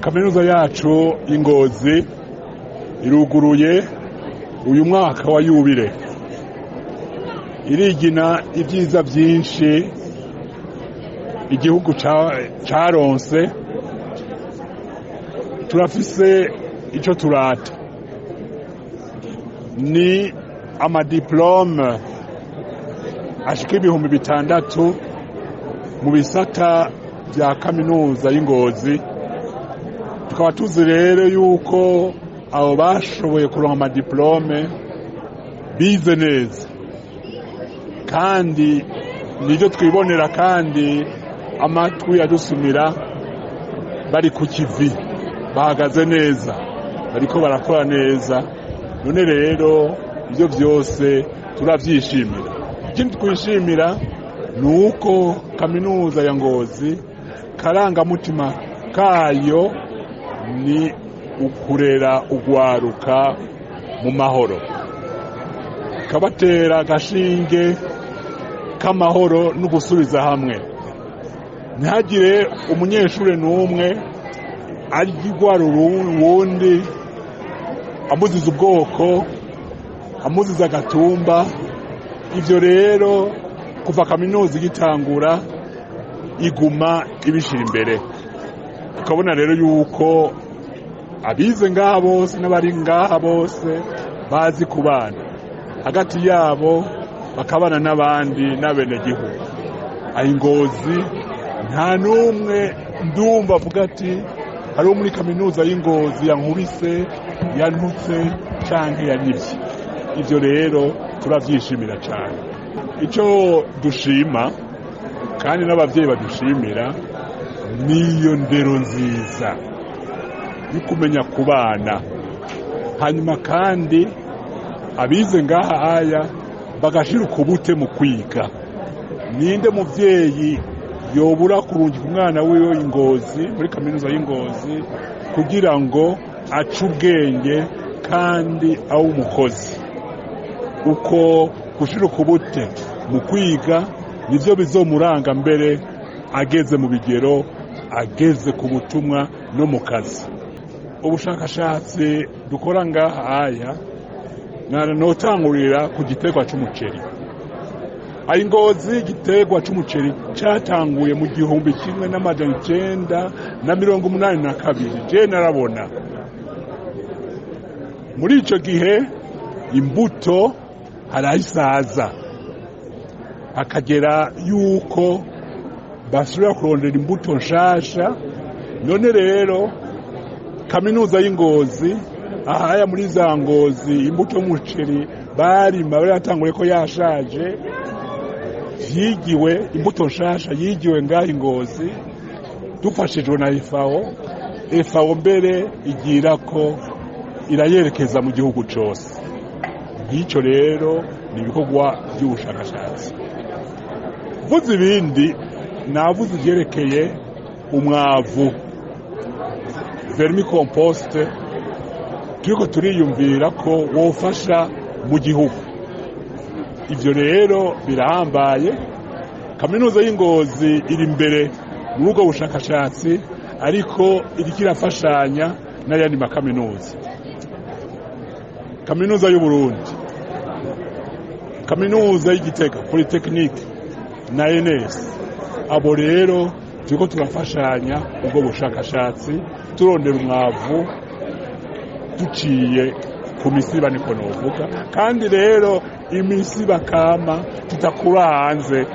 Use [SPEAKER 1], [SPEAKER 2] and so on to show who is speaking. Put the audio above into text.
[SPEAKER 1] Kaminuza yacu y'Ingozi iruguruye uyu mwaka wa yubile, irigina ibyiza byinshi igihugu caronse. Turafise ico turata, ni amadiplome ashika 6000 mu bisata vya kaminuza y'Ingozi. Tukaba tuzi rero yuko abo bashoboye kuronka amadiplome bize neza, kandi nibyo twibonera, kandi amatwi yadusumira bari ku kivi, bahagaze neza, bariko barakora neza. None rero ibyo byose turabyishimira. Ikindi twishimira ni uko kaminuza ya Ngozi karangamutima kayo ni ukurera ugwaruka mu mahoro, kabatera agashinge k'amahoro no gusubiza hamwe. Ntihagire umunyeshuri n'umwe arigwara uwundi amuziza ubwoko, amuziza agatumba. Ibyo rero kuva kaminuza igitangura iguma ibishira imbere. Tukabona rero yuko abize ngaha bose n'abari ngaha bose bazi kubana hagati yabo, bakabana n'abandi n'abenegihugu. Aho Ingozi nta n'umwe ndumva avuga ati hariho muri kaminuza y'Ingozi yankubise, yantutse canke yanyivye. Ibyo rero turabyishimira cyane. Icyo dushima kandi n'ababyeyi badushimira niyo ndero nziza yo kumenya kubana, hanyuma kandi abize ngaha aya bagashira ukubute mu kwiga. Ninde muvyeyi yobura kurungika umwana wiwe Ingozi muri kaminuza y'Ingozi kugira ngo ace ubwenge kandi abe umukozi? Uko gushira ukubute mu kwiga nivyo bizomuranga mbere ageze mu bigero, ageze ku butumwa no mu kazi. Ubushakashatsi dukora ngaha aya notangurira ku giterwa c'umuceri. Aho Ingozi igiterwa c'umuceri catanguye mu 1982. Je narabona muri ico gihe imbuto harayisaza, hakagera yuko basubira kurondera imbuto nshasha. None rero kaminuza y'Ingozi ahaya muri za Ngozi imbuto y'umuceri barima bari batanguye ko yashaje, yigiwe imbuto nshasha yigiwe ngaha Ingozi dufashijwe na FAO. FAO mbere igira ko irayerekeza mu gihugu cose. Nk'icyo rero ni ibikorwa by'ubushakashatsi. Vuze ibindi, navuze ibyerekeye umwavu vermicompost, turiko turiyumvira ko wofasha mu gihugu. Ibyo rero birahambaye. Kaminuza y'Ingozi iri imbere muri ubwo bushakashatsi, ariko iriko irafashanya n'ayandi makaminuza: Kaminuza y'Uburundi, Kaminuza y'Igitega Polytechnique na ENS. Abo rero turiko turafashanya ubwo bushakashatsi, turondera umwavu duciye ku misiba, niko novuga. Kandi rero imisiba kama tutakura hanze.